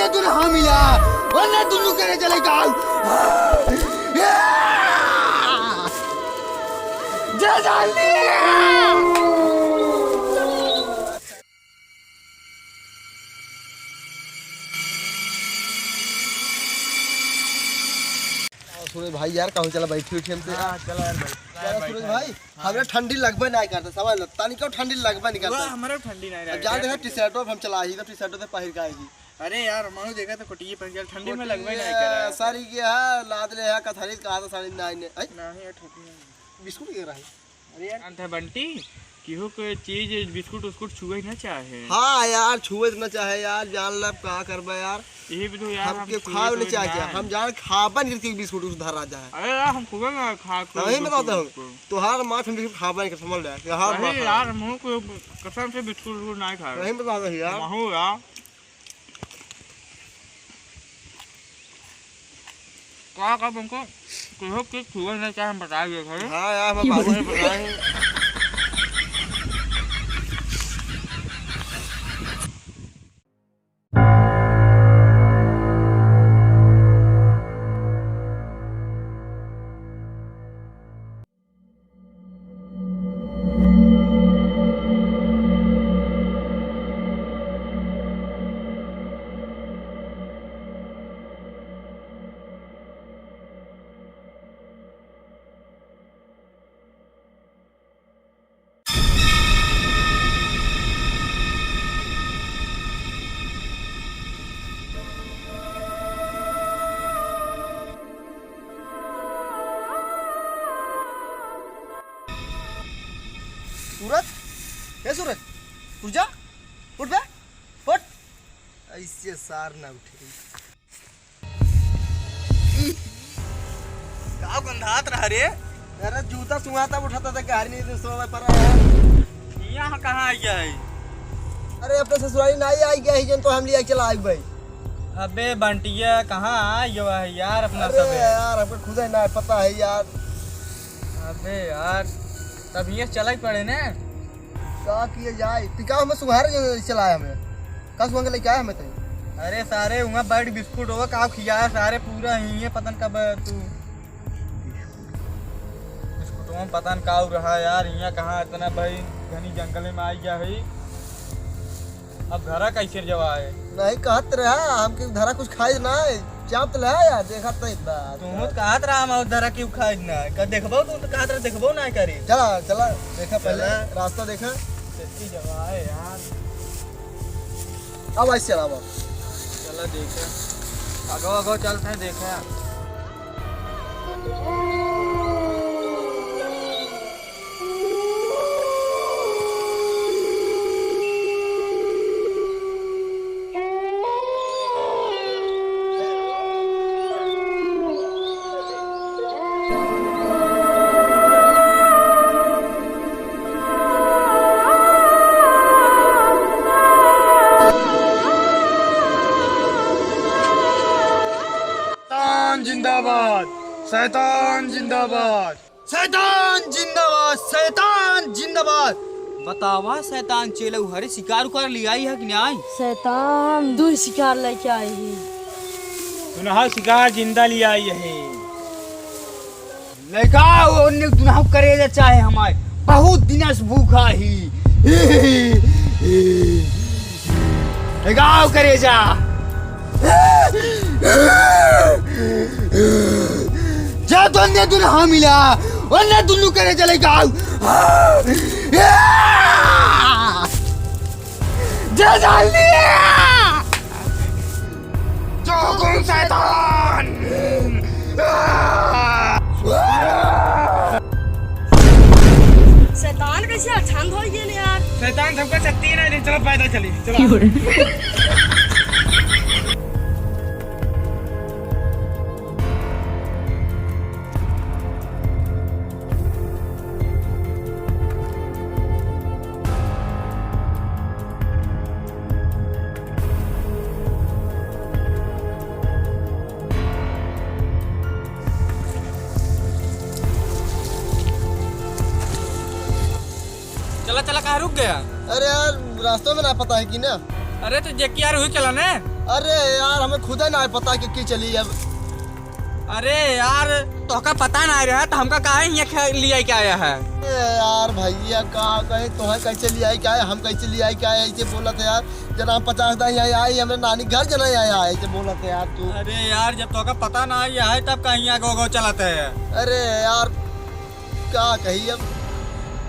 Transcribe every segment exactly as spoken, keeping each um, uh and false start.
तू ना मिला, वरना दुनू करे चले जाओ। जय जय। सूरज भाई यार, कहूँ चला बैठी उठी हमसे। हाँ, चला यार भाई। चला सूरज भाई, हाँ। हमरा ठंडी लगबे नहीं करता, समझ लो, तनिको ठंडी लगबे नहीं करता। हमरा ठंडी नहीं लगता। जान देखा, टी शर्टो हम चला ही, तो टी शर्टो से पहिर के आई। अरे यार, मानो देखा तो कोटिये पहन के ठंडी में लगबे नहीं करा। साड़ी के है, लाद ले है, कथरी कहा था साड़ी नहीं ने। आई? नहीं, ये ठंडी नहीं। बिस्कुट के रहा है। अरे यार। जानत है बंटी, केहू के चीज बिस्कुट उस्कुट छुए ही ना चाहे। हाँ यार, छुए ना चाहे यार, जान लब का करबे यार। यही भी तो यार, हम हम के छुए खावे तो ना चाहे ना। हम जान खाबन करके बिस्कुट उस धरा जाए। अरे यार, हम खूबे ना खा, तभी बता दो। तोहार माथ में बिस्कुट खाबन के समझ ले। यार, अरे माथा। यार, मुँह को कसम से बिस्कुट उस्कुट ना खाए। तभी बता दो यार। महू यार। का, का तुमको, तुमको कुछ छुआ नहीं चाहे, हम बता दिए थे। हाँ यार, मैं बात नहीं बताए। सूरज, ए सूरज, उठ जा, उठ बे, उठ। ऐसे सार ना उठे। का गंधात रहा रे? अरे जूता सुंघाता उठाता था, गाड़ी नहीं तो सोवे पर आया। यहाँ कहाँ आ गया है? अरे अपने ससुराली नहीं आई गया है, जन तो हम लिया चला आई भाई। अबे बंटिया, कहाँ आ गया है यार अपना अरे सबे? यार, हमको खुद ही ना पता है यार। अबे यार, तब ये चला ही पड़े ने। का किए जाए? तू का हमें सुंघारे जो चलाए हमें? का सुंघ के लेके आए हमें तई? अरे सारे, वहाँ बैठ बिस्कुट होगा, का खियाया सारे, पूरा ही है, पता न कब तू बिस्कुटवा में पता न का रहा यार, यहाँ कहाँ इतना भाई घनी जंगल में आ गया है। अब घरा कैसे जवा है? नहीं कहत रहा, हमके धरा कुछ खाई ना है। चाप तो ले यार, देखा तो एक बार। तू तो कहत रहा हम धरा क्यों खाई ना है? का देखबो तू तो कहत रहा देखबो ना करे। चला, चला, देखा पहले चला। रास्ता देखा। सच्ची जवा है यार। अब ऐसे चला, अब। चला देखा। आगो, आगो चलते हैं, देखा। शैतान जिंदाबाद, शैतान जिंदाबाद। शैतान जिंदाबाद, शैतान जिंदाबाद। बतावा शैतान चेलऊ हरे शिकार उकार लियाई है कि नाई? शैतान दूर शिकार लेके आई ही। सुनहा शिकार जिंदा लियाई है। लइका वो ने दुनहु करेजा चाहे हमारे बहुत दिन से भूखा ही। लइका वो करेजा। जा तो अन्य दुनहु मिला, अन्य दुनहु करेजा लइका। जा जल्दी। जोगुन शैतान! शैतान कैसे अठान हो गए ने यार? शैतान सबका शक्ति है ना, चलो पैदल चली, चलो। चला, चला, कहाँ रुक गया? अरे यार, रास्ता में ना पता है कि ना। अरे तो जेकी यार हुई चला ने। अरे यार, हमें खुदे नाहीं पता कि की चली अब। अरे यार, तोहका पता नाहीं रहा तो हमका काहे हियाँ खे-, लियाई के आया है? अरे यार भइया, का कहे, तोहे कैसे लियाई के आए, हम कैसे लियाई के आए, ऐसे बोलत है यार। जना हम पचास दा यहाँ आए, हमरे नानी घर जना यहाँ आए, ऐसे बोलत है यार तू। अरे यार, जब तोहका पता नाहीं है तब कहीं आगो गो चलत है। अरे यार, का कही अब।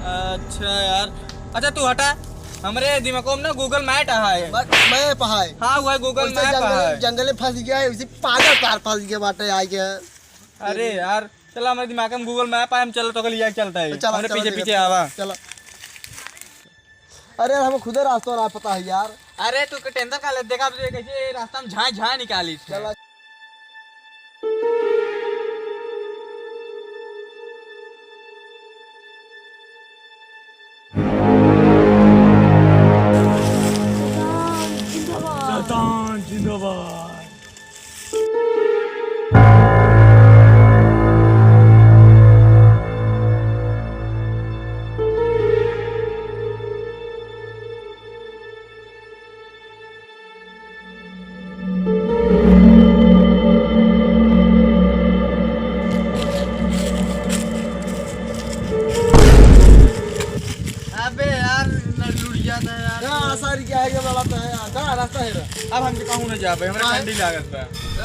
अच्छा यार, अच्छा तू हटा, हमरे दिमागो में ना Google Map है। Map है? हाँ, वह Google Map है। जंगले फँस गया है, उसी पागल कार फँस गया बाटे आए के। अरे यार, चला, हमरे दिमाग में Google Map है, हम चला तोहका लियाई के चलता है। तो चला, हमरे चला, पीछे चला, पीछे आवा। चला। अरे, हमें खुदे रास्ता ना पता है यार। अरे, तू के tension का ले, देखा अब कैसे रास्ता में झाँय झाँय निकाली थे। चला। शैतान जिंदाबाद। अबे यार, लड़लुड़िया था यार। का आसारी क्या है, ये वाला तो है यार। का रास्ता है रे? अब हम कहूँ ना जाबे, हमरा हाँ। ठंडी लागत बा।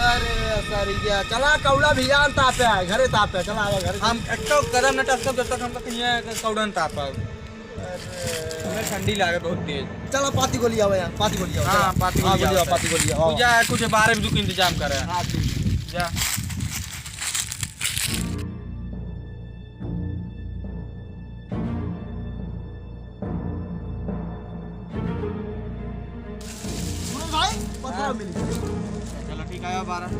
अरे आसारी क्या, चला कौड़ा भी जान तापे आए, घरे तापे, चला आवा घरे। हम एक कदम न टसकब जब तक हमका कहीं कौड़ा न तापब। अरे। हमरा ठंडी लागत बहुत तेज। चला पाती गोली आवा यार, पाती गोली आवा, हाँ, चला। पाती हाँ, गोली गोली आवा, आवा, पाती गोली आवा। तू जा, कुछ बारह बजे के इंतजाम करे। हाँ, ठीक है। जा। सुनो भाई, पत्थर हाँ। मिली। चलो ठीक है, बारह।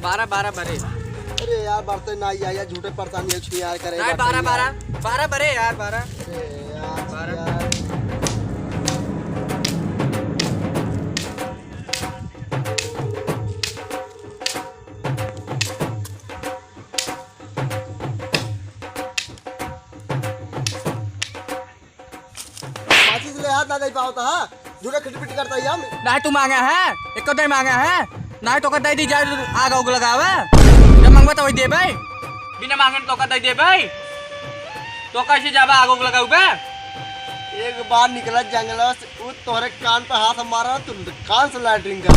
बारह, बारह बरे। अरे यार, बरते ना यार, यार झूठे परेशान ये छुई यार करे, नहीं, बारह, बारह, बारह बरे यार, बारह। अरे यार, बारह। यार। माचिस ले हाथ ना दे पावता, हाँ? झूठे खिटपिट करता ही हम। नाहीं तू माँगा है, एको दे माँगा है, नाहीं तोका दे दी जा, आग उग लगावे। जब माँगबा तो वही देबे, बिना माँगे तोका दे देबे। तो कैसे जाबा आग उग लगावे? एक बार निकला जंगल से, वो तोहरे कान पे हाथ मारा, तू कान से लैट्रिन कर।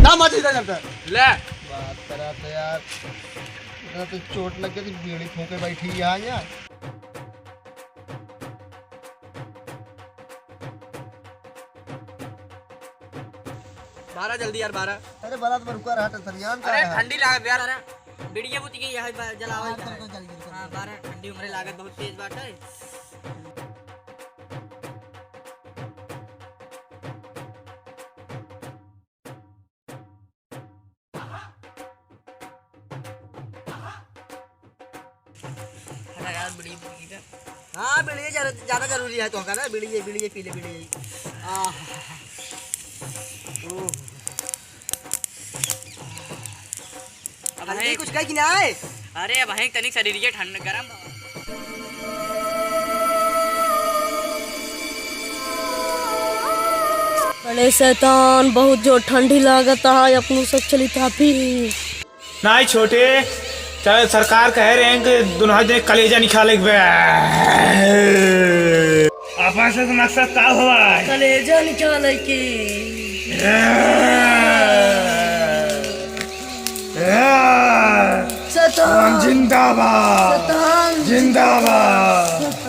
ना माचिस दे जब तक। ले। बात करा तो यार, इतना तो चोट लग गई, तो बीड़ी फूंके बैठी यहाँ यार। बारह जल्दी यार, बारह। अरे बारह तो रुका रहा, टेंशन यार, अरे का है? ठंडी लागत यार। बीड़िया बुती के यही बा-, जलावल हाँ, जाए। तो जल्दी, जल्दी। हाँ, बारह ठंडी हमरे लागत बहुत तेज बाटे। अरे यार, बीड़ी, बीड़ी का। हाँ, बीड़ी ज्यादा, ज्यादा जरूरी है तो का ना, बीड़ी, बीड़ी पी ले, बीड़ी। आह। ओह। अब अरे भाई कुछ कहे कि ना है? अरे भाई, तनिक शरीर के ठंड गरम। अरे शैतान, बहुत जोर ठंडी लागत है, अपनू सब चली तापी। नाहीं छोटे, त सरकार कहे रहे हैं कि दुनों जने कलेजा निकाले के बा। अपन से तो मकसद का हुआ है? कलेजा निकाले के। शैतान जिंदाबाद। शैतान जिंदाबाद। शैतान।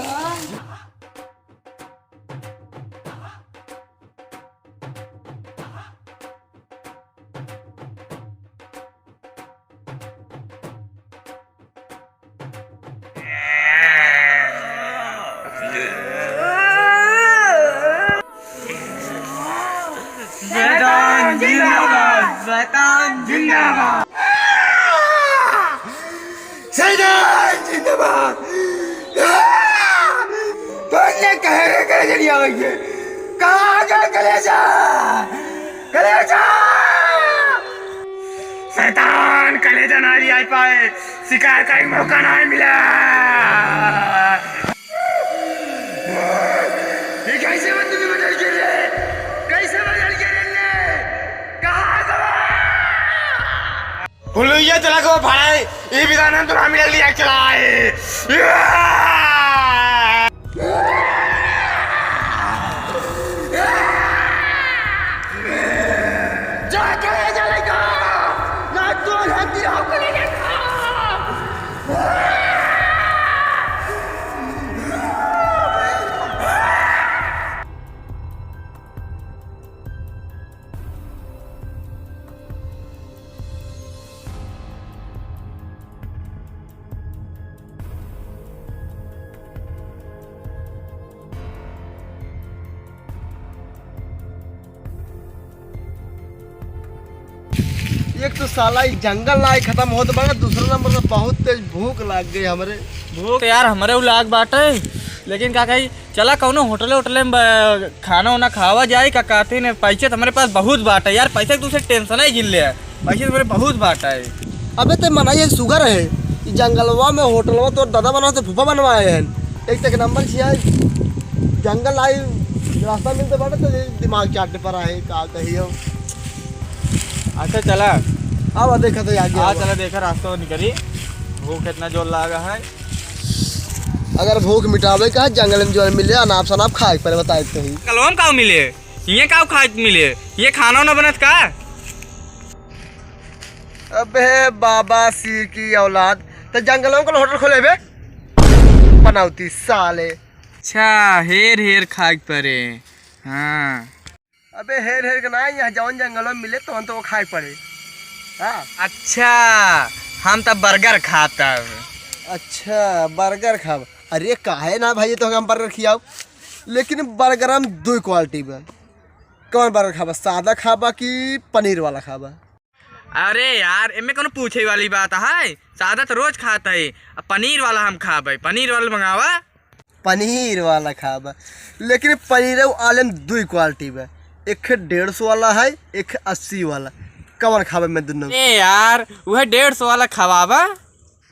शैतान जिंदाबाद, शैतान जिंदाबाद। शैतान जिंदाबाद। तुमने कह रहे कलेजा नहीं आवेंगे, कहाँ गया कलेजा? कलेजा! शैतान कलेजा! इतना नहीं आ पाए, शिकार का एक मौका नहीं मिला। ये कैसे बंदूक में डर गिर रहे? कैसे बंदूक गिर रहे? कहाँ गवा? हुलैया चला गो भाई, ये विधान हम तो मिल लिया चलाए। जा करे जा लइका, ना तो हंती हो करे देखा। एक तो साला ई जंगल नाई खतम होत बा, दूसरा नंबर पे बहुत तेज भूख लाग गई हमरे। भूख यार हमरे उ लाग बाटे, लेकिन का कही, चला कौनो होटले होटले में ब-, खाना उना खावा जाए, का कहते ने, पैसे तो हमरे पास बहुत बाटे यार, पैसे के तुझसे टेंशन ही जिन ले है, पैसे तो हमरे बहुत बाटे। अबे ते मनाई है, सुगर है, ई जंगलवा में होटलवा तोर दादा बनवा से फूफा बनवाए हैं। एक तक नंबर छिया, जंगल आई, रास्ता मिलते बाटे तो ये दिमाग चाटने पर आए, का कहियो। अच्छा चला। अब देखा तो आगे हाँ, आवा। चला देखा रास्ता निकली, भूख इतना जोर लागा है। अगर भूख मिटावे का जंगल में जो मिले, अनाप शनाप खाए के पड़े, बताए तो ही। कलवा में काऊ मिले? ये काऊ खाए के मिले? ये खाना ना बनत का? अबे बाबा सिर की औलाद, तो जंगलों का होटल खोले बे, पनौती साले। अच्छा, हेर हेर खाए के पड़े। हाँ। अबे हेर हेर के ना, यहाँ जौन जंगलों में मिले, तौन तो वो खाए के पड़े। हाँ। अच्छा, हम तो बर्गर खातब। अच्छा, बर्गर खाब। अरे काहे ना भाई, तो हम बर्गर खियाओ, लेकिन बर्गर हम दो क्वालिटी बा। कौन बर्गर खाबा, सादा खाबा कि पनीर वाला खाबा? अरे यार, एमे कौनो पूछे वाली बात है? सादा तो रोज खात है, अब पनीर वाला हम खाबे, पनीर वाला मंगावा। पनीर वाला खाबा, लेकिन पनीर वाले में दुई क्वालिटी बा, एक डेढ़ सौ वाला है, एक अस्सी वाला। कवन खाबे में दुनों? ए यार, वह डेढ़ सौ वाला खवाबा।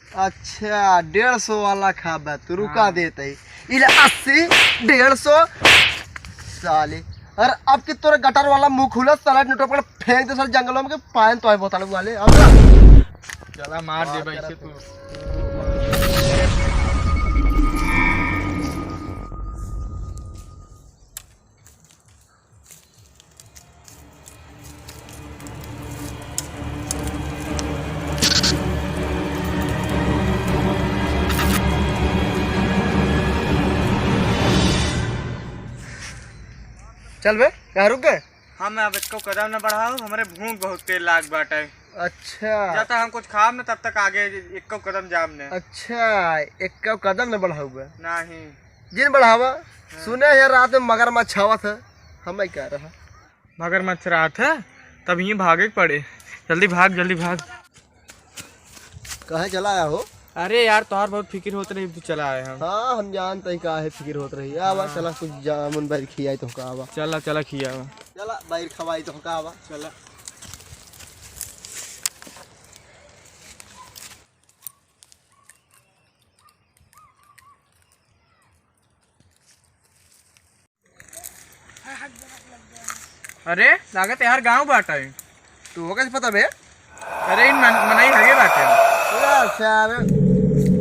अच्छा, डेढ़ सौ वाला खाबा तू, रुका हाँ। देत है। इले अस्सी, डेढ़ सौ, साले। और अब के तोरा गटर वाला मुंह खुला, साला नोटो पर फेंक दे साला जंगलों में के पायन तो है बोतल वाले। अब चला मार दे भाई से तू। चल बे, कहाँ रुक गए? हम अब एक्को कदम न बढ़ाओ, हमरे भूख बहुत तेज लाग बाटे। अच्छा। जब तक हम कुछ खाब न, तब तक आगे एक्को कदम जाब न। अच्छा, एक्को कदम न बढ़ाओ बे? नहीं। जिन बढ़ावा, हाँ। सुने है रात में मगरमच्छ आवत है, हम ही कह रहा। मगरमच्छ रात है, तब यहीं भागे के पड़े। जल्दी भाग, जल्दी भाग। कहाँ चला आया हो? अरे यार, तोहार बहुत फिकिर होत रही, तू चला आए हम। हाँ, हम जानते हैं काहे फिकिर होत रही। आवा, हाँ। चला कुछ जामुन बैर खियाई तो का आवा। चला, चला खियावा। चला बैर खवाई तो का आवा। चला। अरे, लागत यार गाँव बाटा है। तू हो कैसे पता बे? अरे, इन मन-, मनई हगे बाटे। पूरा सारे।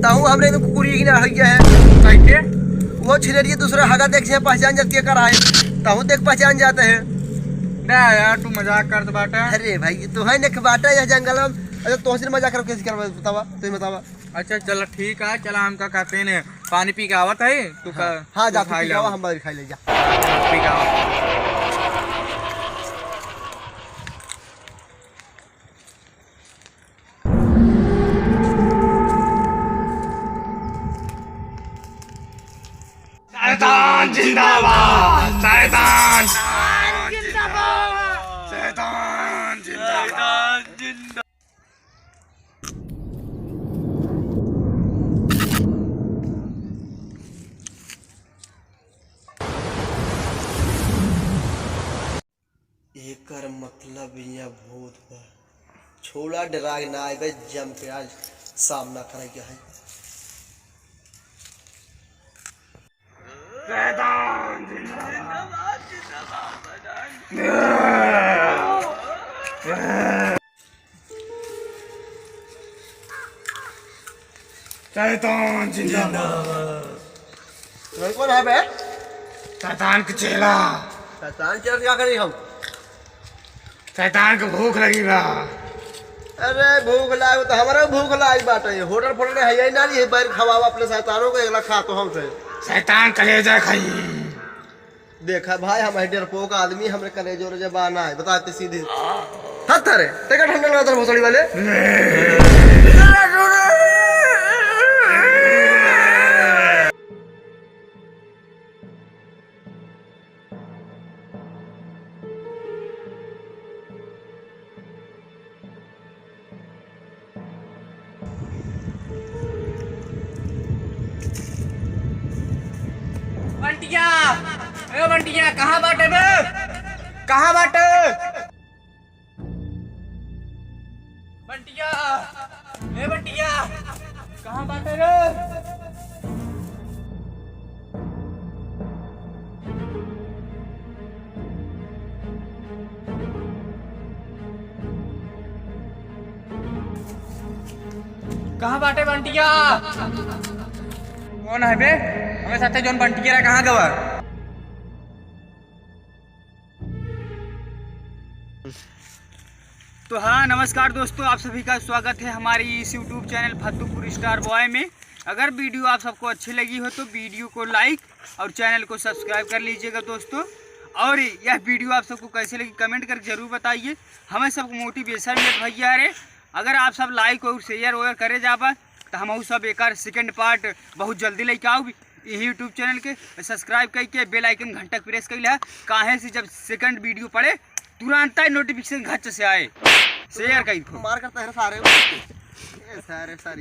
ताऊ हमरे तो कुकुरी की ना हग गया है। कैसे? वो छिलेरिए दूसरा हगा देख से पहचान जाती है कर आए। ताऊ देख पहचान जाते हैं। ना यार, तू मजाक करत बाटा। अरे भाई, ये तो है नेक बाटा यह जंगल में। अच्छा, तोहसे मजाक करो, कैसे करबे बतावा, तू ही बतावा। अच्छा, चला ठीक है, चला हम का कहते हैं, पानी पी के आवत है, तू हाँ, का, हाँ, तू जा, तू खाई पी के ले आवा, आओ। हम बैर खाई ले जा। पी के आओ। शैतान जिंदाबाद, शैतान जिंदाबाद, शैतान जिंदाबाद। एकर मतलब यहाँ भूत बा। छोड़ा, डेराइ ना आइबे, जम के आज सामना करेके है। शैतान जिंदाबाद। तू कौन है बे? शैतान के चेला। शैतान चेला क्या करी हम? शैतान के भूख लगी बा। अरे भूख लाग तो हमरा भूख लाग बाटे। होटल फोटल है ही ना, ये बैर खवावा अपने शैतानों को, एकला खा तो हम से। शैतान कलेजा खाई। देखा भाई, हम है डरपोक आदमी, हमरे कलेजो रे जबान आए, बताते सीधे। हत रे, तेका ठंडा लगा तेरे भोसड़ी वाले। बंटिया, ए बंटिया, कहाँ बाटे बे? कहाँ बाटे? बंटिया, ए बंटिया, कहाँ बाटे रे? कहाँ बाटे बंटिया? कौन है बे? हमें साथे जौन बंटिया रहा, कहाँ गवा? तो हाँ, नमस्कार दोस्तों, आप सभी का स्वागत है हमारे इस YouTube चैनल फत्तूपुर स्टार बॉय में। अगर वीडियो आप सबको अच्छी लगी हो तो वीडियो को लाइक और चैनल को सब्सक्राइब कर लीजिएगा दोस्तों। और यह वीडियो आप सबको कैसे लगी, कमेंट करके जरूर बताइए, हमें सबको मोटिवेशन मिले भैया रे। अगर आप सब लाइक और शेयर वेयर करे जाबा तो हम सब एकर सेकंड पार्ट बहुत जल्दी लेके आउब। यही YouTube चैनल के सब्सक्राइब करके बेल आइकन घंटा प्रेस कर लिया, काहे से जब सेकंड वीडियो पड़े तुरंत ही नोटिफिकेशन घच से आए। शेयर कर दो। मार करता है सारे। ए, सारे सारी।